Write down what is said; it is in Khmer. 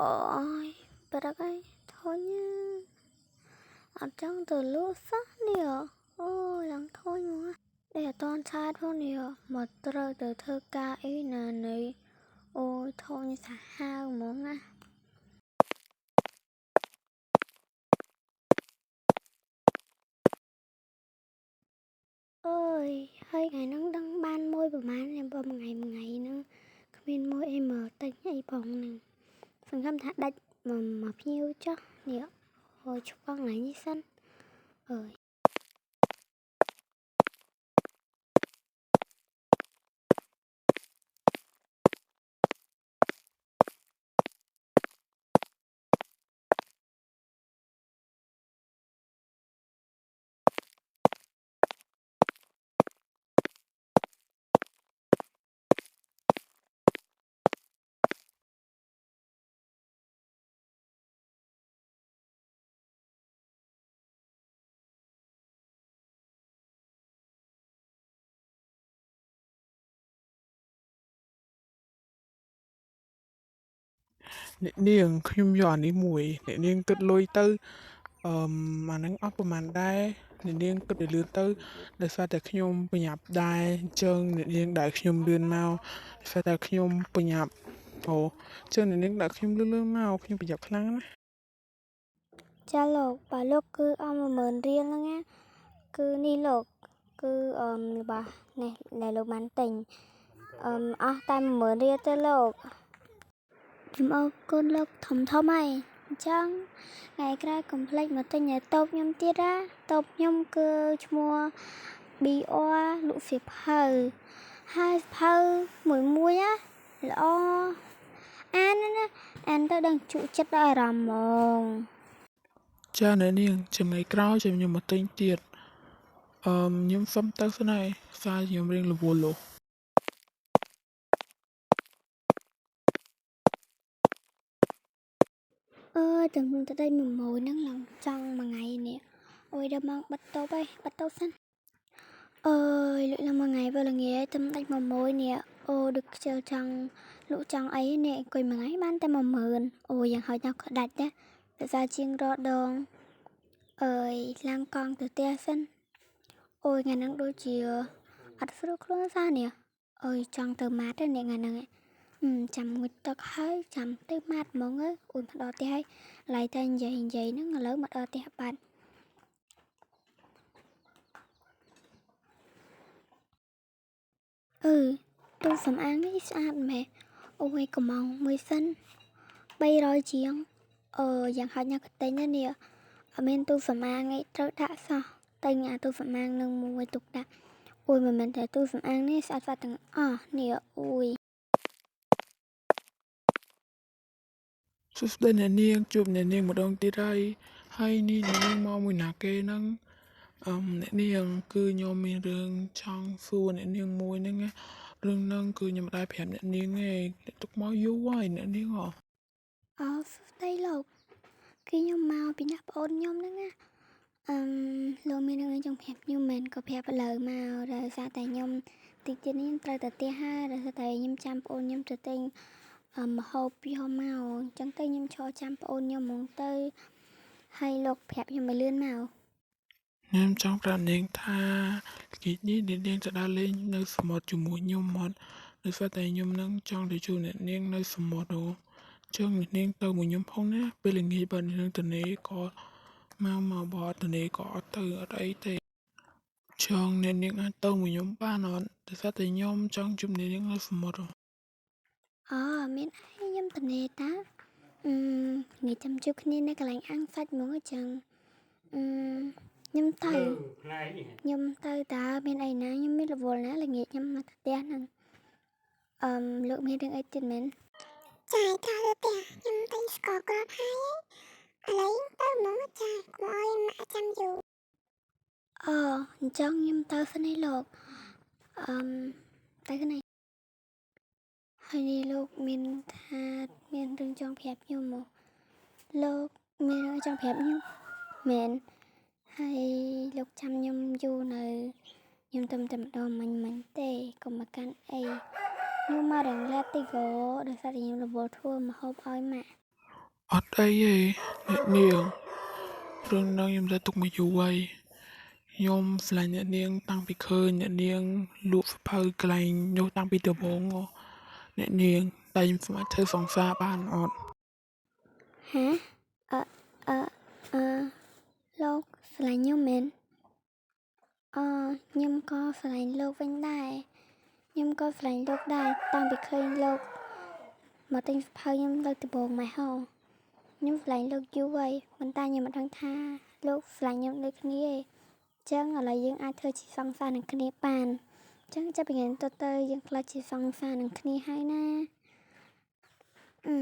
អូយព្រឹកហើយធុញអត់ចង់ទៅលក់សោះនេះអូយឡើងធុញមកអេអត់តន់ឆាតផងនេះមកត្រូវទៅធ្វើការអីណានេះអូយធុញសាហាវហ្មងណាអើយហើយថ្ងៃហ្នឹងដឹងបានមួយប្រហែលខ្ញុំបើមួយថ្ងៃមួយថ្ងៃហ្នឹងគ្មានមួយអីមកទិញអីផងហ្នឹងសង្ឃឹមថាដាច់មកភ្ញៀវចុះនេះអូយឆ្វង់ថ្ងៃនេះសិនអើយ អ្នកនាងខ្ញុំយកអានេះមួយអ្នកនាងគិតលុយទៅអឺអាហ្នឹងអស់ប្រហែលដែរអ្នកនាងគិតឲ្យលឿនទៅដោយសារតែខ្ញុំប្រញាប់ដែរអញ្ចឹងអ្នកនាងដែលខ្ញុំលឿនមកដោយសារតែខ្ញុំប្រញាប់អូអញ្ចឹងអ្នកនាងដាក់ខ្ញុំលឿនលឿនមកខ្ញុំប្រញាប់ខ្លាំងណាស់ ចាលោកបើលោកគឺអស់10000រៀលហ្នឹងណាគឺនេះលោកគឺអឺរបស់នេះដែលលោកបានទិញអឺអស់តែ10000រៀលទេលោកខ្ញុំអរគុណលោកធំធំហើយអញ្ចឹងថ្ងៃក្រោយកុំភ្លេចមកទិញឲ្យតូបខ្ញុំទៀតណាតូបខ្ញុំគឺឈ្មោះ BR លក់សៀវភៅហើយសៀវភៅមួយមួយណាល្អអានណាអានទៅដឹងជក់ចិត្តដល់អារម្មណ៍ហ្មង ចាអ្នកនាងចំណៃក្រោយចាំខ្ញុំមកទិញទៀតអឺខ្ញុំសុំទៅសិនហើយសារខ្ញុំរៀងរវល់លោះ អើយទំនុកទៅដីមួយម៉ួយហ្នឹងឡើងចង់មួយថ្ងៃនេះអូយដល់ម៉ោងបិទតូបហើយបិទតូបសិនអើយលក់ឡើងមួយថ្ងៃវិញល្ងាចទំដាច់មួយម៉ួយនេះអូដូចខ្ជិលចង់លក់ចង់អីនេះអង្គុយមួយថ្ងៃបានតែ10000អូយយ៉ាងហោចណាស់ក៏ដាច់ដែរភាសាជាងរដងអើយឡើងកង់ទៅផ្ទះសិនអូយថ្ងៃហ្នឹងដូចជាអត់ស្រួលខ្លួនសោះនេះអើយចង់ទៅម៉ាត់ទេនេះថ្ងៃហ្នឹងចាំងូតទឹកហើយចាំទៅម៉ាត់ហ្មងអើយអូយមកដល់ផ្ទះហើយឡៃតែនិយាយហ្នឹងឥឡូវមកដល់ផ្ទះបាត់អឺទូសំអាងនេះស្អាតម៉េះអូយកំងមួយសិន300ជាងអឺយ៉ាងហោចណាស់ក៏ទិញដែរនេះអត់មានទូសំអាងអីត្រូវដាក់សោះទិញអាទូសំអាងនឹងមួយទុកដាក់អូយមិនមែនតែទូសំអាងនេះស្អាតស្អាតទាំងអស់នេះអូយ សួស្តីអ្នកនាងជួបអ្នកនាងម្ដងទៀតហើយហើយនេះអ្នកនាងមកមួយណាគេហ្នឹងអឺអ្នកនាងគឺខ្ញុំមានរឿងចង់សួរអ្នកនាងមួយហ្នឹងណារឿងហ្នឹងគឺខ្ញុំមិនដែលប្រាប់អ្នកនាងទេទុកមកយូរហើយអ្នកនាងហ៎ អូសួស្តីលោកគឺខ្ញុំមកពីណាប្អូនខ្ញុំហ្នឹងណាអឺលោកមានរឿងអីចង់ប្រាប់ខ្ញុំមែនក៏ប្រាប់ឥឡូវមកដោយសារតែខ្ញុំតិចទៀតនេះខ្ញុំត្រូវទៅផ្ទះហើយដោយសារតែខ្ញុំចាំប្អូនខ្ញុំទៅទិញម្ហូបយកមកអញ្ចឹងទៅខ្ញុំឈរចាំប្អូនខ្ញុំហ្មងទៅហើយលោកប្រាប់ខ្ញុំឲ្យលឿនមក ខ្ញុំចង់ប្រាប់នាងថាល្ងាចនេះអ្នកនាងจะដើរលេងនៅសមុទ្រជាមួយខ្ញុំមកដោយសារតែខ្ញុំនឹងចង់ទៅជួបអ្នកនាងនៅសមុទ្រនោះចឹងអ្នកនាងទៅមួយខ្ញុំផងណាពេលល្ងាចបើអ្នកនាងទៅនេក៏មកមកបើអត់ទៅនេក៏អត់ទៅអត់អីទេចង់អ្នកនាងអាចទៅមួយខ្ញុំបានអត់ដោយសារតែខ្ញុំចង់ជួបអ្នកនាងនៅសមុទ្រ អូមានអីខ្ញុំទៅនេតាអឺថ្ងៃចាំជួបគ្នានៅកន្លែងអាំងសាច់ហ្មងអញ្ចឹងអឺខ្ញុំទៅខ្ញុំទៅតើមានអីណាខ្ញុំមានរវល់ណាល្ងាចខ្ញុំមកទៅផ្ទះហ្នឹងអឺលោកមានរឿងអីទៀតមែន ចាយទៅផ្ទះខ្ញុំទិញស្ករគ្រាប់ហើយឥឡូវទៅហ្មងចាកុំឲ្យម៉ាក់ចាំយូរ អូអញ្ចឹងខ្ញុំទៅសិនឯលោកអឺទៅកណៃហើយនេះលោកមានថាមានរឿងចង់ប្រាប់ខ្ញុំមកលោកមានរឿងចង់ប្រាប់ខ្ញុំមែនហើយលោកចាំខ្ញុំយូរនៅខ្ញុំទៅតែម្ដងមិញមិញទេកុំមកកាន់អីខ្ញុំមករងឡាតិកោដោយសារតែខ្ញុំរវល់ធ្វើម្ហូបឲ្យម៉ាក់ អត់អីទេអ្នកនាងរឿងហ្នឹងខ្ញុំតែទុកមកយូរហើយខ្ញុំស្រឡាញ់អ្នកនាងតាំងពីឃើញអ្នកនាងលក់សៀវភៅកន្លែងនោះតាំងពីដំបូងហ៎អ្នកនាងតែខ្ញុំស្មានធ្វើសង្សារបានអត់ ហាអឺអឺអឺលោកស្រឡាញ់ខ្ញុំមែនអឺខ្ញុំក៏ស្រឡាញ់លោកវិញដែរខ្ញុំក៏ស្រឡាញ់លោកដែរតាំងពីឃើញលោកមកទិញសៀវភៅខ្ញុំលើកដំបូងម៉េះហ៎ខ្ញុំស្រឡាញ់លោកយូរហើយប៉ុន្តែខ្ញុំមិនដឹងថាលោកស្រឡាញ់ខ្ញុំដូចគ្នាទេអញ្ចឹងឥឡូវយើងអាចធ្វើជាសង្សារនឹងគ្នាបានអញ្ចឹងចាប់ពីថ្ងៃនេះទៅយើងក្លាយជាសង្សារនឹងគ្នាហើយណាអឺ